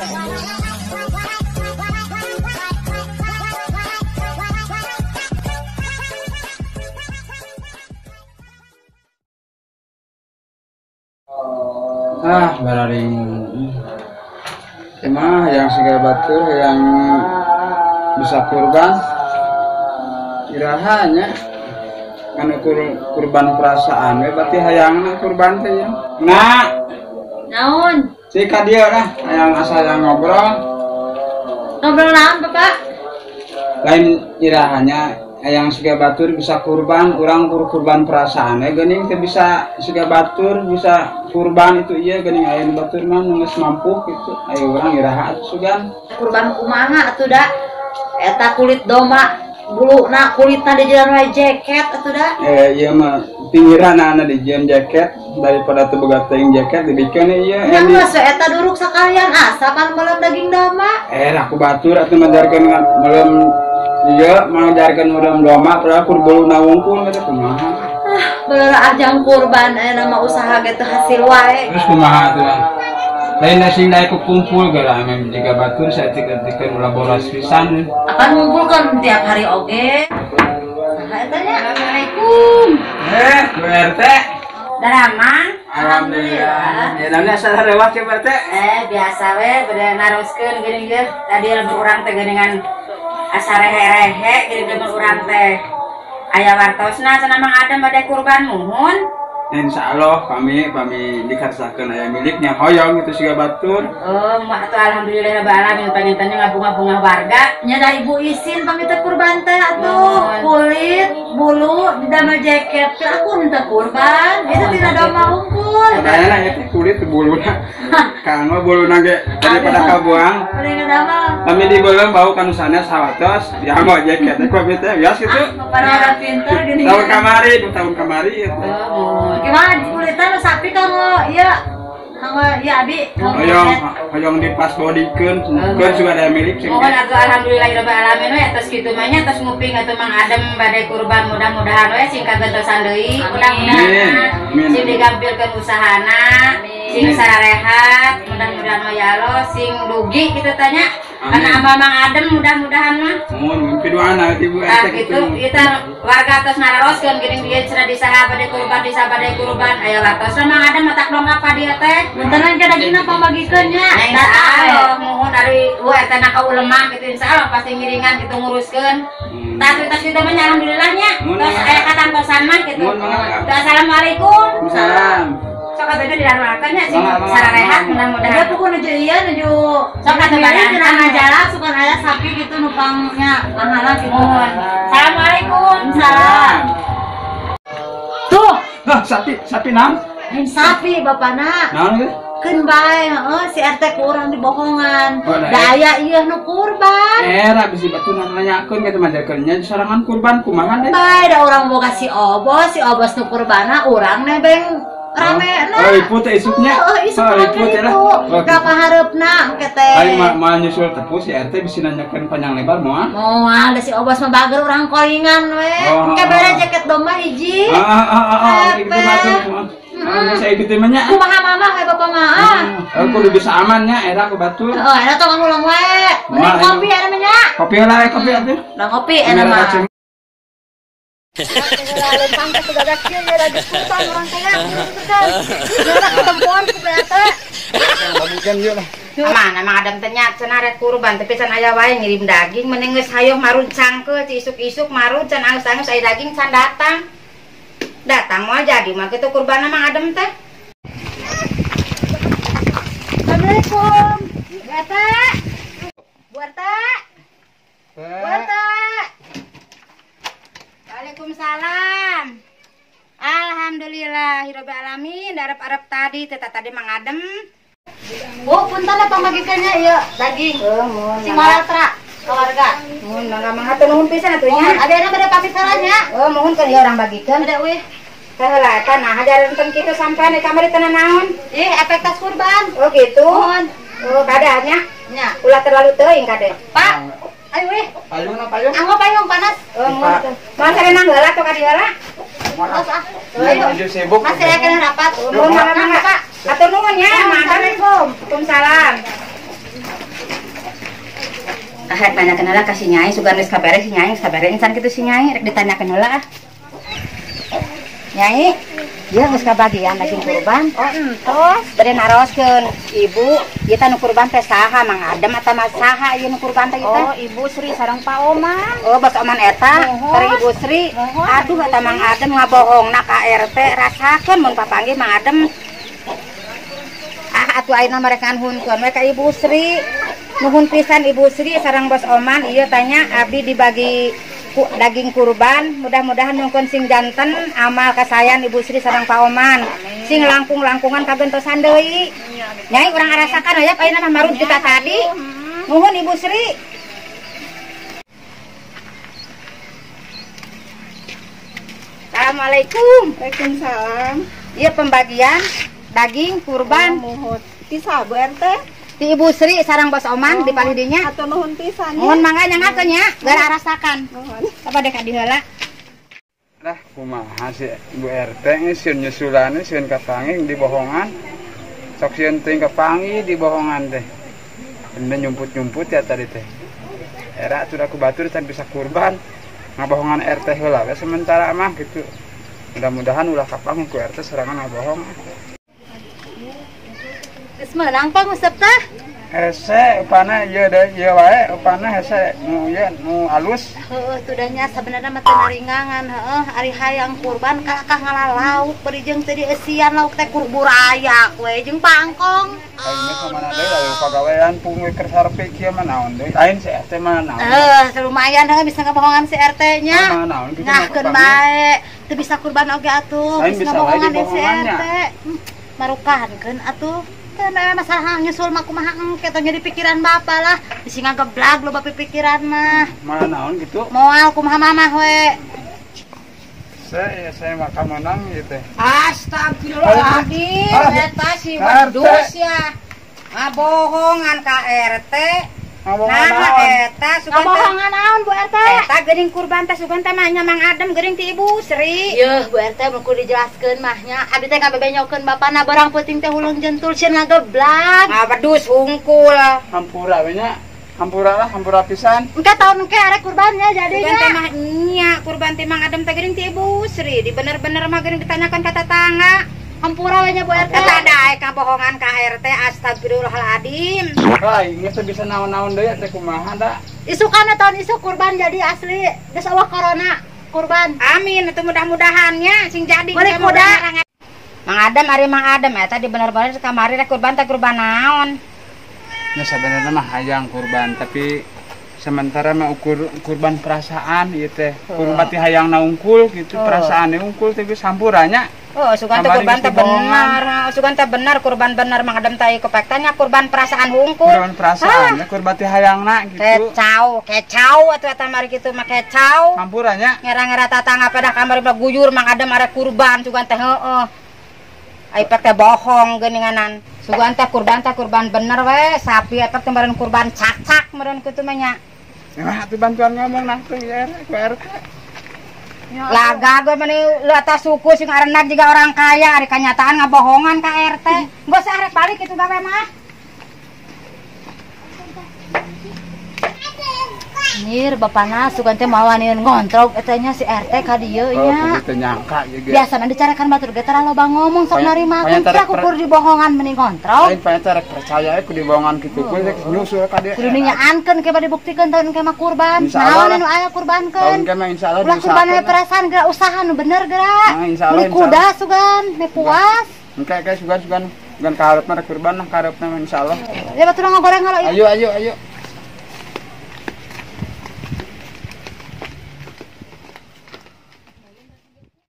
Ah, bararing. Emang yang segala batur yang bisa kurban irahanya kan ukur kurban perasaan we berarti hayangna kurban teh ya. Nah, naon? Si ka dieu lah hayang asa yang ngobrol. Ngobrol naon, Bapak? Lain irahanya hayang siga batur bisa kurban, urang kurban perasaan we geuning teu bisa siga batur bisa kurban itu iya geuning aya nu batur mah nu geus mampu gitu. Ayo urang iraha atuh sugan. Kurban kumaha atuh da? Eta kulit domba buluna kulitna di jalan wae jaket atuh da. Ieu mah pinggiranna di jalan jaket daripada teu boga teuing jaket dibikeun ieu. Nya geus we eta duruk sakalian asa pan meuleum daging domba. Aku batur atuh majarkeun meuleum ieu mangajarkeun meuleum domba padahal kur buluna wungkul kitu kumaha. Ah, bener ajang kurban aya mah usaha ge teu hasil wae. Terus kumaha atuh? Lain sing daek kumpul geura ame jiga batur saeutik-eutikeun ulah boros pisan. Apan ngumpulkeun tiap hari oge. Saha eta nya? Assalamualaikum. Bu RT. Daramang. Alhamdulillah. Ya namanya asal lewat ya Bu RT. Biasa we bade naroskeun geuning ieu. Tadi lembur urang teh geuningan asa rehe-rehe geuning lembur urang teh. Aya wartosna cenah Mang Adem bade kurban muhun. Insya Allah kami dikarsakeun aya miliknya hoyong itu siga batur. Oh, mah atuh alhamdulillah rabbil alamin panginten ngabunga-bunga warga. Nya da ibu isin pamit teh kurban teh atuh. Kulit, bulu, didamel jaket. Aku minta kurban, itu tidak domba unggul. Padahal itu kulit buluna. Kanggo buluna ge daripada kabuang. Kami dibeuleum bau kanu sanes hawatos, dianggo jaket teh ku abi teh bias kitu. Para orang pinter gini. Tahun kamari, 2 tahun kamari ieu teh. Gimana kulitan sapi kanggo ieu? Kanggo ieu abi. Hoyong dipas bodikeun, keun juga ada milik sing. Mohon atuh alhamdulillahirabbil alamin we atos kitu mah nya tos nguping atuh Mang Adem bade kurban mudah-mudahan we sing kagentosan deui, mudah-mudahan sing digampilkeun usahana, sing sarehat, mudah-mudahan mah ya Allah sing dugi kitu tanya. Karena amal Mang Adem mudah-mudahan mah. Mun mimpi doana ibu RT gitu. Kita warga atos nararoskeun geuning dieu cenah disaha bade kurban, disaha bade kurban. Aya wartosna Mang Adem matak dongkap ka dieu teh. Puntenan ke dagingna pambagikeun nya. Insyaallah muhun ari u eta na ka ulemah gitu insyaallah pasti ngiringan gitu nguruskeun. Tah tos kitu mah alhamdulillah nya. Tos aya katamtosan mah kitu. Assalamualaikum. Waalaikumsalam. Sok atuh dilakukan nya sing sararehat mudah-mudahan. Da pokona nuju ieu nuju sok atuh barang jalak sukan aya sapi gitu nupangnya mahala gitu. Assalamualaikum. Salam. Tuh, sapi sapi naon? Sapi bapana. Naon ge? Keun bae heeh si RT ku urang dibohongan. Da aya ieu nu kurban. Era bisi batur nanyakeun kitu majarkeun nya sorangan kurban kumaha deui? Bae da urang boga si obos nu kurbana urang nebeng rame na. Oh, ibu teh isuknya. Oh, isuk rame itu. Ka pahareupna engke teh. Aing mah nyusul tepu si RT bisi nanyakeun panjang lebar moal. Moal da si obos mah bager urang kolingan we. Engke bare jaket domba hiji. Heeh, gitu mah tuh. Saya gitu mah nya. Kumaha mama we bapak mah ah. Kudu bisa aman nya era ku batur. Heeh, era tong ngulang wae. Mending kopi era mah nya. Kopi lah kopi atuh. Lah kopi era mah. Aman, emang Adam tanya cenah rek kurban tapi can aya wae ngirim daging mending geus hayoh marud cangkeul ci isuk-isuk marud can angus-angus aya daging can datang. Datang moal jadi mah kitu kurbanna Mang Adem teh. Assalamualaikum. Bu RT. Bu RT. Bu RT. Waalaikumsalam. Alhamdulillahirabbil alamin. Arep-arep tadi teh tadi Mang Adem. Bu, punten pambagikeunnya ieu daging. Sing malatra ka warga. Muhun mangga mangga teu nuhun pisan atuh nya. Adena bade pamit heula nya. Oh, muhun kan ieu urang bagikeun. Bade euy. Heula eta nah hajarenten kitu sampean di kamari teu nanaon. Ih, efek tas kurban. Oh gitu. Muhun. Oh, kadanya nya. Ulah terlalu teuing kade. Pak, ayo weh. Payung na payung. Anggo payung panas. Oh, muhun. Moal sarenang heula atuh ka dieu heula. Terus ah. Ayo. Sibuk. Masih aya kena rapat. Nuhun mangga mangga. Atur nuhun ya, Assalamualaikum. Waalaikumsalam. Rek nanyakeun heula ka si Nyai, sugan geus kabere si Nyai, geus kabere insan kitu si Nyai, rek ditanyakeun heula ah. Nyai, ieu geus kabagian daging kurban. Oh, entos. Bade naroskeun ibu, ieu teh nu kurban teh saha, Mang Adem atawa saha ieu nu kurban teh ieu teh? Oh, Ibu Sri sareng Pak Oman. Oh, Bos Oman eta, sareng Ibu Sri. Aduh, eta Mang Adem ngabohongna ka RT, rasakeun mun papanggih Mang Adem. Ah, atuh ayeuna mereka hunkeun we ka Ibu Sri. Nuhun pisan Ibu Sri sareng Bos Oman, ieu tanya abdi dibagi daging kurban, mudah-mudahan nyungkeun sing janten amal kasayan Ibu Sri sareng Pak Oman. Sing langkung-langkungan kagentosan deui. Nyai urang ngarasakan aya ayeuna mah marut kita tadi. Nuhun Ibu Sri. Assalamualaikum. Waalaikumsalam. Ieu pembagian daging kurban. Muhun ti Bu RT. Ti Ibu Sri sareng Bos Oman di palih dinya. Atur nuhun pisan. Nuhun mangga nyangakeun nya, gara rasakan. Nuhun. Apa dek ka diheula? Lah kumaha si Ibu RT geus sieun nyusulan, sieun kapanggih dibohongan. Sok sieun teuing kapanggih dibohongan teh. Benda nyumput-nyumput ya tadi teh. Era atuh aku batur can bisa kurban. Ngabohongan RT heula we sementara mah gitu. Mudah-mudahan ulah kapanggih ku RT sorangan ngabohong. Geus meunang pangusep teh? Hese upana ieu deui ieu wae upana hese nu ieu nu alus. Heueuh tudahnya sabenerna mah teu naringangan heueuh ari hayang kurban kakak ngalalauk bari jeung teu dieusian lauk teh kurburayak we jeung pangkong. Aing mah samana deui aya pagawean pungwe keur sarpe kieu mah naon deui. Lain si RT mah naon. Heueuh lumayan heueuh bisa ngabohongan si RT nya. Naon kitu ngahkeun bae teu bisa kurban oge atuh geus ngabohongan si RT. Marukankeun atuh. Nah, masalah nyusul mah kumaha engke teh jadi pikiran bapak lah bisi ngageblag loba pikiran mah. Malah naon gitu? Moal kumaha mamah we. Saya mah kamenang ieu teh. Astagfirullahaladzim, eta si wedus ya. Ngabohongan ka RT. Nah, eta sugan teh ngabohongan naon Bu RT? Eta geuning kurban teh sugan teh mah nya Mang Adem geuning ti Ibu Sri. Yeuh Bu RT mun kudu dijelaskeun mah nya. Abdi teh ngabebenyokeun bapana barang peuting teh hulung jentul sieun ngageblag. Ngabedus hungkul. Hampura we nya. Hampura lah, hampura pisan. Engke taun engke arek kurbannya jadinya. Sugan teh mah nya kurban teh Mang Adem teh geuning ti Ibu Sri. Di bener-bener mah geuning ditanyakan ka tetangga. Hampura we nya Bu RT. Eta daek kabohongan ka RT astagfirullahaladzim. Lah, geus teu bisa naon-naon deui teh kumaha da. Isukana tahun isuk kurban jadi asli. Geus eueuh corona kurban. Amin, itu mudah-mudahannya sing jadi. Balik kuda. Mang Adem ari Mang Adem eta di bener-bener kamari rek kurban teh kurban naon? Ya sebenarnya mah hayang kurban tapi sementara mah ukur kurban perasaan ieu teh. Kurban teh hayang naungkul gitu, perasaane unggul teh geus hampuranya. Oh, sugan teh kurban teh benar. Sugan teh benar kurban benar Mang Adem teh kepektannya kurban perasaan hungkul. Kurban perasaan, ya kurban teh hayangna gitu. Kecau, kecau atuh eta mari kitu mah kecau. Hampuranya ngera-ngera tatangga pada kamari mah guyur Mang Adem arek kurban sugan teh heueuh. Ai pek teh bohong geuninganan. Sugan teh kurban bener we, sapi eta teh meureun kurban cakcak meureun kitu mah nya. Nah, atuh bantuan ngomong nah teh ya ku RT. Laga gue meni lu atas suku sing arenak juga orang kaya ari kanyataan ngabohongan ka RT. Geus arek balik kitu gawe mah. Nyir bapana sugan teh mawanieun ngontrog eta nya si RT ka dieu nya. Oh, teu nyangka ieu ge. Biasana dicarakan batur ge tara loba ngomong sok narimakeun teh kukur dibohongan meni ngontrog. Lain pancarek percaya ku dibohongan kitu ku nyusul ka dieu. Kudu nyaankeun ke bade dibuktikeun taun ke mah kurban. Naon anu aya kurbankeun? Taun ke mah insyaallah ulah kurban we perasaan geura usaha nu bener geura. Insyaallah kuda sugan me puas. Engke ke sugan-sugan sugan ka harepna kurban lah ka harepna insyaallah. Ya batur ngagoreng heula ieu. Ayo ayo ayo.